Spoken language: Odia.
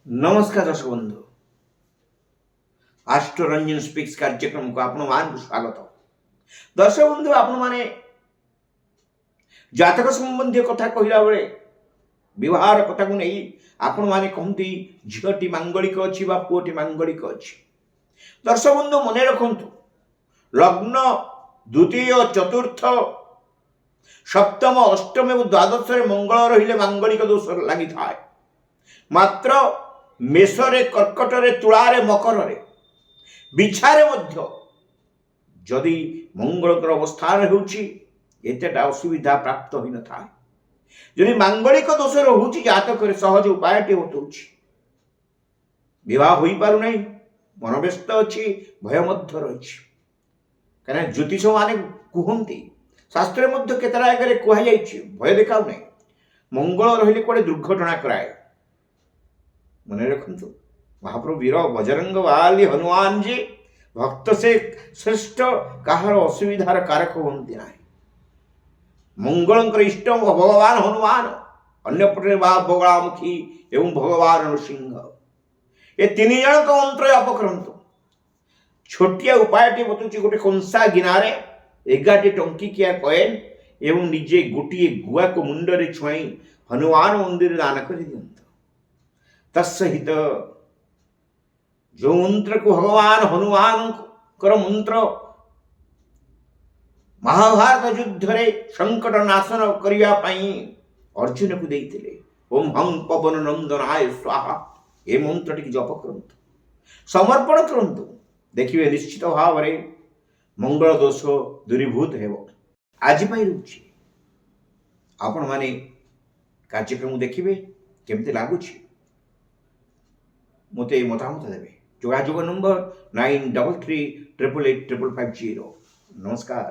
ନମସ୍କାର ଦର୍ଶକ ବନ୍ଧୁ, ଆଷ୍ଟ୍ରୋରଞ୍ଜନ ସ୍ପିକ୍ସ କାର୍ଯ୍ୟକ୍ରମକୁ ଆପଣମାନଙ୍କୁ ସ୍ୱାଗତ। ଦର୍ଶକ ବନ୍ଧୁ, ଆପଣମାନେ ଜାତକ ସମ୍ବନ୍ଧୀୟ କଥା କହିଲା ବେଳେ ବିବାହର କଥାକୁ ନେଇ ଆପଣମାନେ କହନ୍ତି, ଝିଅଟି ମାଙ୍ଗଳିକ ଅଛି ବା ପୁଅଟି ମାଙ୍ଗଳିକ ଅଛି। ଦର୍ଶକ ବନ୍ଧୁ, ମନେ ରଖନ୍ତୁ, ଲଗ୍ନ ଦ୍ୱିତୀୟ, ଚତୁର୍ଥ, ସପ୍ତମ, ଅଷ୍ଟମ ଏବଂ ଦ୍ୱାଦଶରେ ମଙ୍ଗଳ ରହିଲେ ମାଙ୍ଗଳିକ ଦୋଷ ଲାଗିଥାଏ। ମାତ୍ର ମେଷରେ, କର୍କଟରେ, ତୁଳାରେ, ମକରରେ, ବିଛାରେ ମଧ୍ୟ ଯଦି ମଙ୍ଗଳଙ୍କର ଅବସ୍ଥାନ ହେଉଛି, ଏତେଟା ଅସୁବିଧା ପ୍ରାପ୍ତ ହୋଇନଥାଏ। ଯଦି ମାଙ୍ଗଳିକ ଦୋଷ ରହୁଛି ଜାତକରେ, ସହଜ ଉପାୟଟି ବତଉଛି। ବିବାହ ହୋଇପାରୁନାହିଁ, ମନ ବ୍ୟସ୍ତ ଅଛି, ଭୟ ମଧ୍ୟ ରହିଛି। କାହିଁକିନା ଜ୍ୟୋତିଷମାନେ କୁହନ୍ତି, ଶାସ୍ତ୍ରରେ ମଧ୍ୟ କେତେଟା ଜାଗାରେ କୁହାଯାଇଛି, ଭୟ ଦେଖାଉ ନାହିଁ, ମଙ୍ଗଳ ରହିଲେ କୁଆଡ଼େ ଦୁର୍ଘଟଣା କରାଏ। ମନେ ରଖନ୍ତୁ, ମହାପ୍ରଭୁ ବୀର ବଜରଙ୍ଗ ବାଲି ହନୁମାନଜୀ ଭକ୍ତ ସେ ଶ୍ରେଷ୍ଠ, କାହାର ଅସୁବିଧାର କାରକ ହୁଅନ୍ତି ନାହିଁ। ମଙ୍ଗଳଙ୍କର ଇଷ୍ଟ ଭଗବାନ ହନୁମାନ, ଅନ୍ୟପଟରେ ବା ବଗଳାମୁଖୀ ଏବଂ ଭଗବାନ ନୃସିଂହ, ଏ ତିନି ଜଣଙ୍କ ମନ୍ତ୍ର ଜପ କରନ୍ତୁ। ଛୋଟିଆ ଉପାୟଟି ବତଉଛି। ଗୋଟେ କଂସା ଗିନାରେ 11ଟି ଟଙ୍କିକିଆ କଏନ୍ ଏବଂ ନିଜେ ଗୋଟିଏ ଗୁଆକୁ ମୁଣ୍ଡରେ ଛୁଆଇଁ ହନୁମାନ ମନ୍ଦିର ଦାନ କରିଦିଅନ୍ତୁ। ତା ସହିତ ଯେଉଁ ମନ୍ତ୍ରକୁ, ଭଗବାନ ହନୁମାନଙ୍କର ମନ୍ତ୍ର, ମହାଭାରତ ଯୁଦ୍ଧରେ ସଙ୍କଟ ନାଶନ କରିବା ପାଇଁ ଅର୍ଜୁନକୁ ଦେଇଥିଲେ, ଓಂ ହଂ ପବନ ନନ୍ଦନାୟ ସ୍ୱାହା, ଏ ମନ୍ତ୍ରଟିକୁ ଜପ କରନ୍ତୁ, ସମର୍ପଣ କରନ୍ତୁ। ଦେଖିବେ, ନିଶ୍ଚିତ ଭାବରେ ମଙ୍ଗଳ ଦୋଷ ଦୂରୀଭୂତ ହେବ। ଆଜି ପାଇଁ ରହୁଛି। ଆପଣମାନେ କାର୍ଯ୍ୟକ୍ରମ ଦେଖିବେ, କେମିତି ଲାଗୁଛି ମୋତେ ମତାମତ ଦେବେ। ଯୋଗାଯୋଗ ନମ୍ବର 9333888550। ନମସ୍କାର।